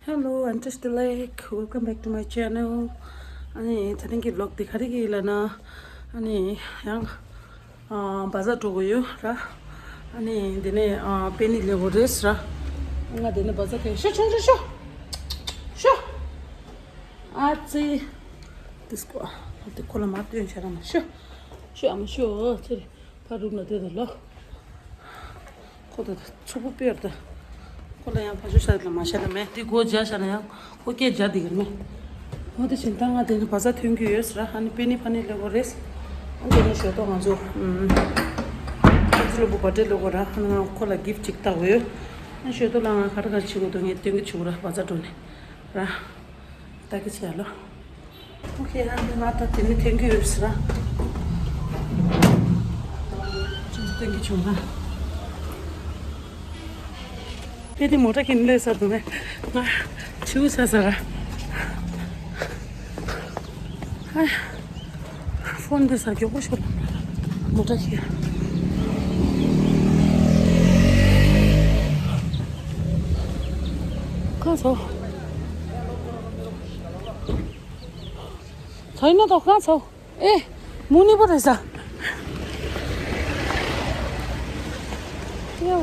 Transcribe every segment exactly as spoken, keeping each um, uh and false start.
Hello, I'm Tash the Lake. Welcome back to my channel. ཨ་ནི་ད་ཐེངས་ཀྱི་vlog་འདི་ག་རེ་གི་ལབ་ན། ཨ་ནི་ཡང་ཨ་བ་ཛར་འགྲོ་དགོས་ཡོད་ར། ཨ་ནི་འདི་ནས་ཨ་པེ་ནི་ལེན་དགོས་རེད་ར། ང་འདི་ནས་བ་ཛར་ཐོན། ཤོག་ཤོག་ཤོག་ཤོག་ཤོག་ཨ་ཙི། འདི་སྐོ་འདི་ཁོ་ལ་མ་སྟོན་བྱ་ར་མ། ཤོག་ཤོག་ཨ་མ་ཤོག་ཨ་ཙི། ཕ་རུབ་ན་དེ་དང་ལོ། ཁོ་ད་ཚུགས་པོ་དཔེར་ད། ཁོ་ལ་ཡང་ཕ་ཆུ་ཤ་ལ་མ་ཤ་ལ་མེད་དེ་སྒོ་རྒྱག་ཤ་ན་ཡང་ཁོ་སྐད་རྒྱག་དེ་གར་མེད། འོ་དེ་བཞིན་ད་ང་དེ་ནི་བ་ཛར་ཐོན་གྱི་ཡོད་ཟེར། ཨ་ནི་པེ་ནི་ཕ་ནི་ལེན་དགོས་རེད། ཨ་དེ་ནི་ཞོ་ཏོ་ང་ཚོ་ཨམ་ཨ་ཙི་ལོ་བུ་བར་ཌེ་ལོ་གོ་ར། ཨ་ནི་ང་ཁོ་ལ་གིཕ་ཊི་ཅིག་བཏགས་ཡོད། ཨ་ཞོ་ཏོ་ལ་ང་ག་རེ་ག་རེ་བྱེད་དགོས་འདུག་ངས་སྟོན་གྱི་བྱུང་ར། བ་ཛར་འགྲོ་ནས་ར། ད་གི་ཆེ་ལོ། ཨོ་ཁེ། ཨ་འདི་ང་ད་དེ་ནི་ཐོན་གྱི་ཡོད་ཟེར་ར། ཅུང་ཟད་སྟོན་གྱི་བྱུང་ན། དེ་དེ་མོ་ཊ་ཁྱེར་ནས་སླེབས་ཚར་འདུག་མེད། ང་ཆུ་ས་ས་ར། ཧ། ཕོན་འདི་ས་མགྱོགས་པོ་ཤོར་ལ། མོ་ཊ་ཁྱེར། གང་ཚོ། ཚོ་ཡིན་ན་དོ་གང་ཚོ། ཨེ། མུ་ནི་པོ་རེད་ས། ཡ།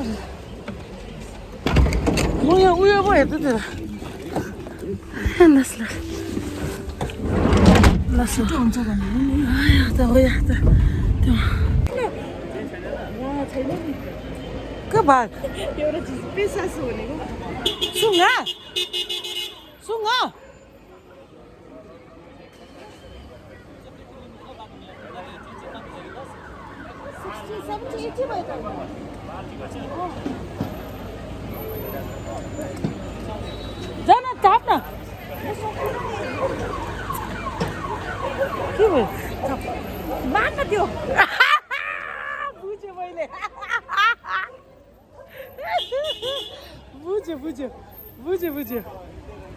མོ་ཡ་ཨུ་ཡ་པོ་ཡ་ཏུ་ཏུ། ལ་སི་ལ་སི། ལ་སི། ཨ་ཡ་ད་ཨོ་ཡ་ད། ད། ཀ་བག་སུ་ང་། སུ་ང་། ད་ན་ཐབ་ན། ཀི་བེ། མ་ན་དེའོ། བུ་ཅེ་བ་ལེ། བུ་ཅེ་བུ་ཅེ། བུ་ཅེ་བུ་ཅེ།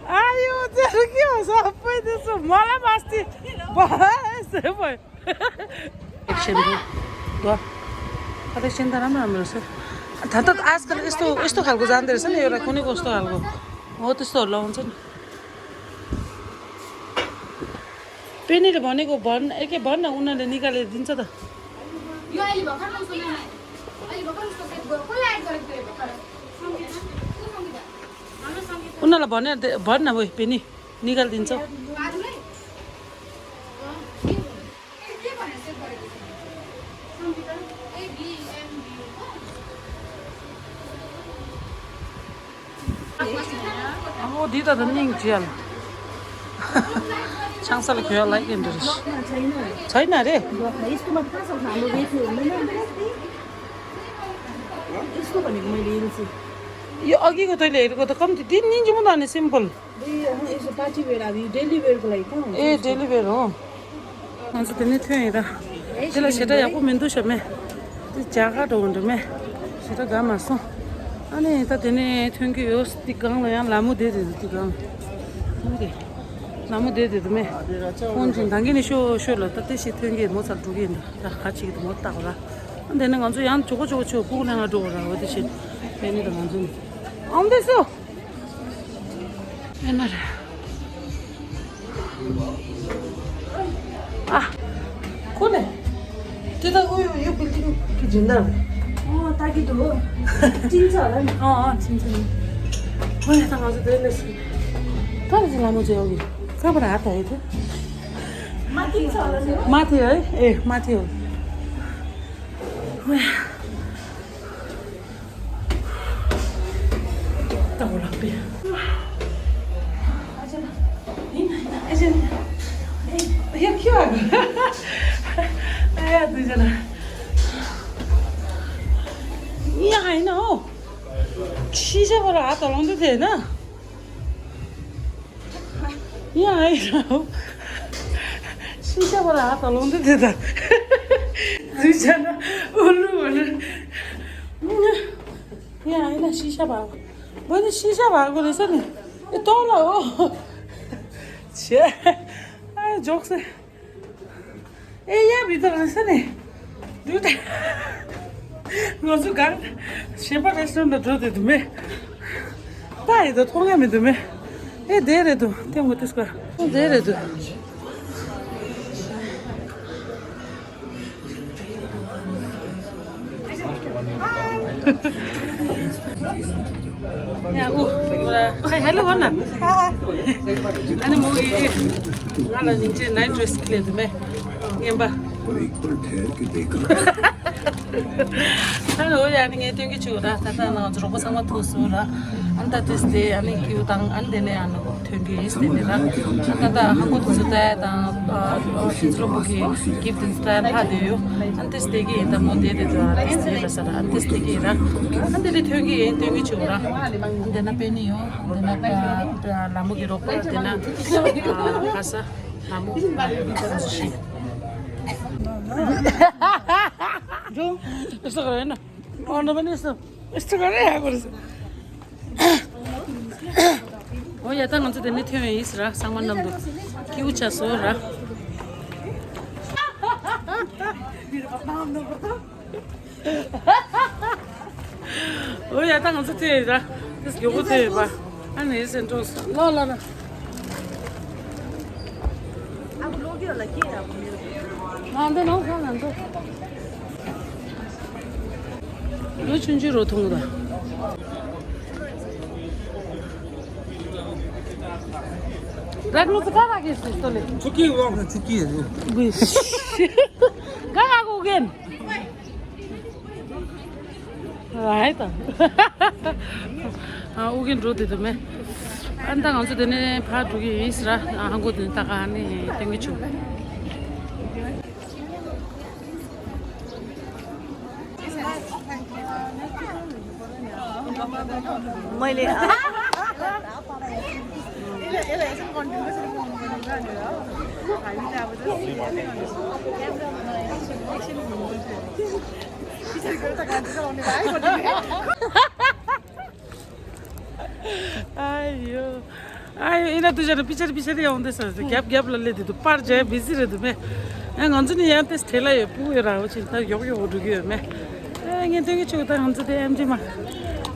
ཨ་ཡོ་ཙེ་རུ་ཀིའོ་ས་པོ་དེ་སུ་མ་ལ་མ་སྟི། བ་སེ་བ། ཨེག་ཤན་དུ། དོ། ཨ་དེ་ཤན་ད་རམ་རམ་ར་སེ། ད་ད་ཨ་སྐལ་ཨིས་ཏོ་ཨིས་ཏོ་ཁལ་གོ་ཟན་དེར་སེ་ནེ་ཡོ་ར་ཁོ་ནི་གོ་སྟོ་ཁལ་གོ། འོ་དེ་སྟོ་ལོང་ཙེ། पेनी ले भनेको भन, एके भन न, उनीहरूले निकालेर दिन्छ त। यो अहिले भर्खर उसको नाम आयो। अहिले भर्खर उसको सेट गयो। कसलाई एड गरेको थियो भर्खर? सङ्गीता। को सङ्गीता? हाम्रो सङ्गीता। उनीहरूलाई भनेर दे-, भन न, ओइ पेनी, निकालिदिन्छ। हजुरै? अँ, के भन्यो? ए, के भनेर सेट गरेको छ? सङ्गीता। ए, बी, एम, बी, हो? अब दिदा त निङ चियल। छाङसाले खुया लाइक इन्टरेस्ट। छैन। छैन रे। यसको मात्रै कहाँ छ? हाम्रो रेट हुँदैन। यसको भनेको मैले हिल्स। यो अघिको तैँले हेरेको त कम्ती दिन निङ जुमुदा नि सिम्पल। ए, अहँ, यसो पार्टी वेयर, अब यो डेली वेयरको लागि कहाँ हुन्छ? ए, डेली वेयर हो। ང་ཚོ་དེ་ནས་ཐོན་ཡིན་ད། དེ་ལ་ཞེ་དྲག་ཡག་པོ་མི་འདུག་ཤ་མེད། དེ་རྒྱ་གར་འགྲོ་འགྲོ་མེད། ཞེ་དྲག་དགའ་མ་སོང་། ཨ་ནི་ད་དེ་ནས་ཐོན་གྱི་ཡོད། དེ་སྒང་ལ་ཡང་ལ་མོ་བསྡད་དེ་འདུག་དེ་སྒང་། ཨ་ནི་ལ་མོ་བསྡད་དེ་འདུག་མེད། ཧོན་ཅིང་ད་གིན་ནས་ཤོ་ཤོ་ལ་ད་དེ་ཞིག་ཐོན་གྱི་མོ་ཚར་འགྲོ་གི་ཡིན་ད། ད་ག་ཅིག་གི་མོ་བཏགས་ར། ཨ་དེ་ནས་ང་ཚོ་ཡང་ཇོ་གོ་ཇོ་གོ་ཆོ་ཕུག་ལ་ང་འགྲོ་ར། འོ་དེ་ཞིག་པེ་ནི་ད་ང་ཚོ་ནི་ཨང་དེ་སོ། ཨེ་མ་རེད། ཨ། ཁོ་ནས། དེ་ད་ཨུ་ཡུ་ཡུ་བིལ་ཌིང་གི་སྦྱིན་བདག་རེད། ཨོ་ད་གི་འདུག་ཅིན་ཚ་ལ་ནི། ཨོ་ཨོ་ཅིན་ཚ་ལ། ཁོ་ནས་ད་ང་ཚོ་དེ་ལས་སུ། ད་རེ་ཅི་ལ་མོ་ཅེ་ཡོང་གི། ཀ་བ་ར་ད་ཡི་དེ། མ་ཐི་ཚ་ལ་ནི། མ་ཐི་ཨེ་ཨེ་མ་ཐི་ཨོ། ཧོ་ཡ། ད་འོ་ལགས་པས། ཨ་ཅག་ལགས། ཡིན་ན་ཡིན་ན་ཨ་ཅག་ལགས། ཨེ་ཡ་ཁྱི་བ་གི། ཨ་ཡ་དུ་ཅག་ལགས། ཡ་ཡིན་ན་ཨོ། ཤི་ཤ་བ་ར་ཨ་ད་ལོང་དུ་དེ་ན། ཡ་ཨེ་ར། ཤི་ཤ་བ་ར་ཨ་ད་ལོང་དུ་དེ་ད། དུ་ཅག་ལགས་ཨུ་ལུ་ཨུ་ལུ། ཡ་ཨེ་ན་ཤི་ཤ་བ། བོད་ནི་ཤི་ཤ་བ་གོ་རེ་ས་ནི། ཨེ་ཏོ་ལ་ཨོ། ཆེ། ཨ་ཇོག་སེ། ཨེ་ཡ་བི་ཏོ་རེ་ས་ནི། དུ་ད། ང་ཚོ་གང་གཞན་པ་རེ་སོན་ལ་འགྲོ་དེ་དུ་མེད། ད་ཡི་ད་མཐོང་ཡ་མི་འདུག་མེད། ཨེ་དེ་རེད་འདུག་ལྟད་མོ་དེ་སྐོར་དེ་རེད་འདུག་ཡ་ཨུ། ཧེ་ཧེ་ལོ་ཝ་ན། ཨ་ནི་མོ་ཡི་ང་ལ་ཉིན་ཅེ་ནའི་ཊི་ཌི་རེ་སི་ཁྱེར་དུ་མེད། ངན་པ། ཨ་ནི་འོ་ཡ་ནི་ངས་སྟོན་གྱི་བྱུང་ར། ད་ལྟ་ང་ཚོ་རོགས་པ་ཚང་མ་ཐུག་སོང་ར། ཨ་ནི་ད་ཏིས་དེ་ཨ་ནི་ཀིའུ་དང་ཨ་ནི་དེ་ནས་ཨ་ནི་ཐོན་གྱི་ཡིན་ཟེར་ནས་ར། ད་ལྟ་ཧང་གོ་དུ་སུ་ཏའི་དང་ཨ་ཤིན་ཅི་ལོ་བུ་གི་གིབ་ཏིས་ཏའི་ལྷ་དེ་ཡོད། ཨ་ནི་ཏིས་དེ་གི་ཡིན་ད་མོ་དེ་དེ་ཚོ་ཨ་ཏིས་དེ་ལ་ས་ར། ཨ་ནི་ཏིས་དེ་གི་ཡིན་ར། ཨ་ནི་དེ་ནས་ཐོན་གྱི་ཡིན་སྟོན་གྱི་བྱུང་ར། ཨ་ནི་དེ་ན་པེ་ནི་ཡོད། ཨ་ནི་དེ་ན་ལ་མོ་གི་རོགས་པ་དེ་ན་ཁ་ས་ལ་མོ་ཁ་ས་ཤི། འོ་ཡ་ད་ང་ཚོ་དེ་ནས་ཐོན་ཡིན་ཟེར་ར། ཚང་མ་ནམ་དུ་ཁྱིའུ་ཆ་བཟོ་ར། འོ་ཡ་ད་ང་ཚོ་ཐོན་ཡིན་ར། དེ་མགྱོགས་པོ་ཐོན་ཡིན་པ། ཨ་ནི་སེན་ཏྲོ་ལོ་ལ་ན། ང་འདི་ནང་ཁ་ང་འདི། ལོ་ཆུང་ཆུང་རོ་ཐུང་ད། རག་ལུ་ཙི་ཀ་རག་གི་སི་སྟོ་ལེ། ཆུ་ཀི་ཝང་ཆུ་ཀི་རུ། ཀ་རག་གོ་གེན། ཨའི་ད། ཨ་ཨུ་གེན་འགྲོ་དེ་དུ་མེ། ཨ་ད་ང་ཚོ་དེ་ནས་ཕར་འགྲོ་གི་ཡིན་ཟེར་ར། ཨ་ཧང་གོ་དེ་ནས་ད་ག་ནས་སྟོན་གི་བྱུང་། मैले आयो। आयो, इना तुझे पिक्चर पिक्चर या होंदे सर। ग्याप ग्याप लल्ले दे तो पार जाए बिजी रहे तुम्हें। ए ང་ཚོ་ནི་ཡང་ཏེ་སྟེ་ལ་ཡོད་པུ་ཡོད་ར་བ་ཅིན་ད་ཡོག་ཡོག་འགྲོ་གི་ཡོད་མེད། ཨེ་ངས་སྟོན་གི་ཆུག་ད་ང་ཚོ་དེ་ཨེམ་ཇི་མ།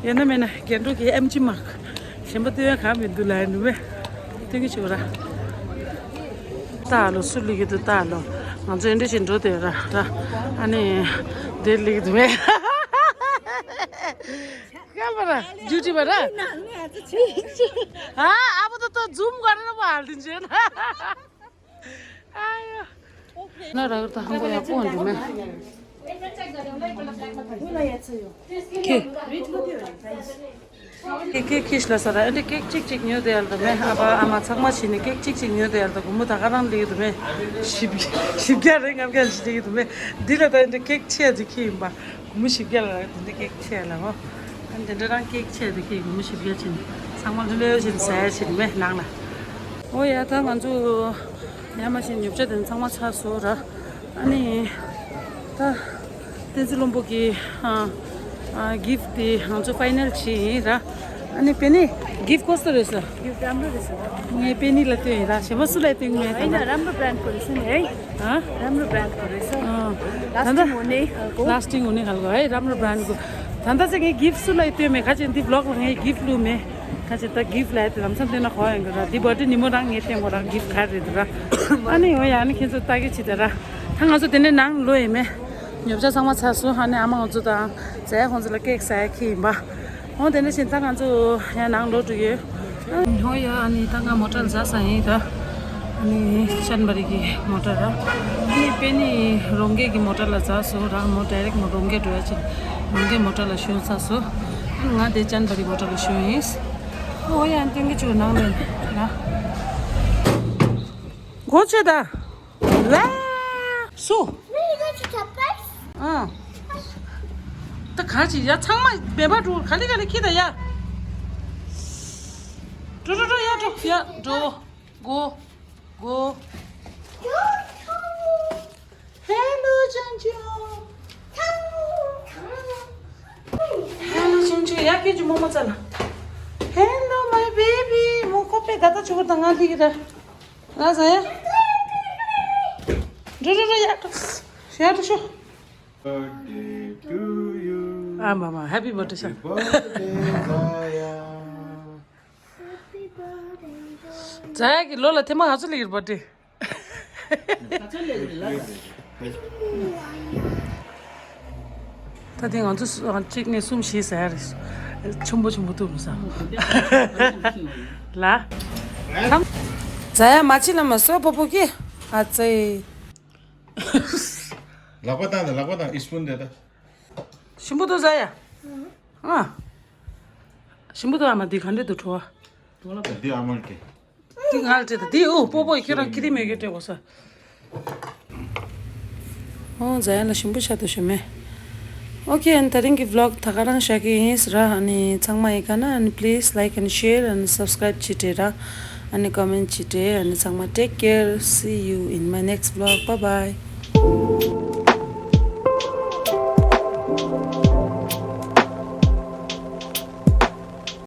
ཡོད་ན་མེད་ན་རྒན་འགྲོ་གི་ཨེམ་ཇི་མ། གཞན་པ་སྟོན་ཡ་གང་མི་འདུག་ལ་ནུ་མེ། སྟོན་གི་ཆུག་ར། ད་ལོ་སུ་ལི་གི་འདུག་ད་ལོ། ང་ཚོ་ཨེ་འདྲ་ཞིག་འགྲོ་དེ་ར་ར། ཨ་ནི། དེ་ལི་གི་འདུག་མེ། ག་བ་ར། ཇུ་ཏི་བ་ར། ཨ་ཨ་བོ་ཏོ་ཏོ་ཛུམ་ག་ར་ར་བ་ཨལ་དིན་ཇེ་ན། ཨ་ཡོ། ན་ར་ད་ཧང་གོ་ཡག་པོ་འདུག་མེ། ཁེ། ཁེ་ཁེ་ཁེ་ཤི་ལ་ས་ར་ཨེ་འདྲ་ཀེག་གཅིག་གཅིག་ཉོས་དེ་ཡར་དུ་མེ། ཨ་ཕ་ཨ་མ་ཚང་མ་ཕྱིན་ནས་ཀེག་གཅིག་གཅིག་ཉོས་དེ་ཡར་དུ་སྒོར་མོ་ད་ག་རང་ལེགས་དུ་མེ། བཞི་བཞི་བརྒྱ་རེ་ལྔ་བརྒྱ་ཞིག་ལེགས་དུ་མེ། འདི་ལ་ད་ཨེ་འདྲ་ཀེག་ཆེ་ཡ་ཅིག་ཁེ་ཡིན་པ། སྒོར་མོ་བཞི་བརྒྱ་ལ་རག་དེ་འདྲ་ཀེག་ཆེ་ལ་འོ། ཨ་དེ་འདྲ་རང་ཀེག་ཆེ་དེ་ཁེ་སྒོར་མོ་བཞི་བརྒྱ་ཕྱིན། ཚང་མ་ལྷོད་ལྷོད་བཞིན་ཟ་ཡ་ཕྱིན་མེ་ནང་ལ། འོ་ཡ་ད་ང་ཚོ་ཡར་མར་ཕྱིན་ཉོ་ཆ་དེ་ཚང་མ་ཚར་སོང་ར། ཨ་ནི་ད་བསྟན་འཛིན་བློན་པོ་གི་ཨ་ཨ་གིཕ་དེ་ང་ཚོ་ཕའི་ནལ་བྱས་ཡིན་ར། ཨ་ནི་པེ་ནི་གིཕ་ཀོ་སི་རེད་ས། གིཕ་རམ་རོ་རེད་ས། ངས་པེ་ནི་ལ་སྟོན་ཡིན་ར། གཞན་པ་སུ་ལ་སྟོན་མེད་ད། ཨ་ཡིན་ན་རམ་རོ་བྷ་རན་ཌ་གོ་རེད་ས་ནི། ཨ། རམ་རོ་བྷ་རན་ཌ་གོ་རེད་ས། ཨ། ད་ལྟ་ལ་སི་ཊིང་འོ་ནི་ཧལ་གོ། ལ་སི་ཊིང་འོ་ནི་ཧལ་གོ། ཨེ་རམ་རོ་བྷ་རན་ཌ་གོ། ད་ལྟ་ཚེ་ངས་གིཕ་སུ་ལ་སྟོན་མེད། ཁ་ཅིག་འདི་བི་ལོག་ལ་ངས་གིཕ་བླུགས་མེད། ཁ་ཅིག་ད་གིཕ་ལ་དེ་ལམ་སང་སྟོན་ན་གོ་ཡོང་གི་ར། འདི་བར་ཌེ་ཉིན་མོ་རང་ངས་སྟོན་གོ་ར། གིཕ་ག་རེད་འདུག་ར། ཨ་ནི་འོ་ཡ་ཨ་ནི་ཁྱེད་ཚོ་ལྟ་གི་ཅི་ད་ར། ད་ང་ཚོ་དེ་ནས་ནང་ལོ་ཡིན་མེད། ཉོ་ཆ་ཚང་མ་ཚར་སོང་། ཨ་ནི་ཨ་མ་ང་ཚོ་དང་ཛའི་ཁོང་ཚོ་ལ་ཀེག་ཟ་ཡ་ཁྱེར་ཡིན་པ། འོ་དེ་འདྲ་བཞིན་ད་ང་ཚོ་ཡང་ནང་ལོག་འགྲོ་གི་ཡོད། འོ་ཡ་ཨ་ནི་ད་ང་མོ་ཊ་ལ་འཛེགས་ཡིན་ད། ཨ་ནི་ཅན་བ་རི་གི་མོ་ཊ་ར། ཨ་ནི་པེ་ནི་རོང་གེ་གི་མོ་ཊ་ལ་འཛེགས་སོང་ར། མོ་ཌའི་རེག་མོ་རོང་གེ་འགྲོ་ཡ་ཅིག་རོང་གེ་མོ་ཊ་ལ་ཞོན་ཚར་སོང་། ཨ་ནི་ང་དེ་ཅན་བ་རི་མོ་ཊ་ལ་ཞོན་ཡིན། འོ་ཡ་ཨ་ནི་སྟོན་གི་བཅུག་ནང་ལ་ཡིན་ན། སྒོ་ཕྱེ་ད། ཝ། སུ། ཨ། ད་ག་ཅི་ཡ་ཚང་མ་མེད་པ་འགྲོ་ག་ལེ་ག་ལེ་ཁྱེར་ད་ཡ། འགྲོ་འགྲོ་འགྲོ་ཡ་འགྲོ་ཡ་འགྲོ། གོ། གོ། ཧེ་ལོ་ཅང་ཅུ། ཧེ་ལོ་ཅང་ཅུ་ཡ་ཁྱེད་ཀྱི་རྨོ་མོ་ཙ་ལ། Hello my baby མོ་ཁོ་པའི་ད་ད་ཆུ་བུར་ད་ང་ལི་གི་ད། ང་ཟ་ཡ། འགྲོ་འགྲོ་འགྲོ་ཡ་འགྲོ། ཡ་འགྲོ་ཤོག Birthday to ཨ་མ་མ་Happy birthday ཤ། ཛ་ཡ་གི་ལོ་ལ་ཐེངས་མ་ང་ཚོ་ལ་ཡིར་བར་ཏེ། ད་དེ་ང་ཚོ་གཅིག་ནས་གསུམ་བཞི་ཟ་ཡ་རེད། ཆུམ་པོ་ཆུམ་པོ་ཐུབ་ས། ལ། ཛ་ཡ་མ་ཕྱི་ལ་མ་སོ་པོ་པོ་ཀི། ཨ་ཙེ། ལག་པ་བཏང་དང་ལག་པ་བཏང་ཨི་སྤུན་དེ་ད། ཞིམ་པོ་འདུག་ཟ་ཡ། ཨ། ཞིམ་པོ་འདུག་ཨ་མ་འདི་ག་འདྲ་འདུག་བྲོ་བ། འདི་ཨ་མར་ཀེ། འདི་ང་ལ་སྤྲད་ད་འདི་ཨོ་པོ་པོ་ཁྱེད་རང་ཀི་རི་མེ་གེ་སྤྲད་གོ་ས། ཨོ་ཟ་ཡ་ལ་ཞིམ་པོ་ཤ་འདུག་ཞུ་མེ། Okay, and ད་རིང་གི་vlog ད་ག་རང་བཞག་གི་ཡིན་ཟེར་ར། ཨ་ནི་ཚང་མ་ཡི་ག་ན་ཨ་ནི་please like and share and subscribe བྱེད་དྲེ་ར། ཨ་ནི་comment བྱེད་དྲེ། ཨ་ནི་ཚང་མ་take care, see you in my next vlog, bye bye.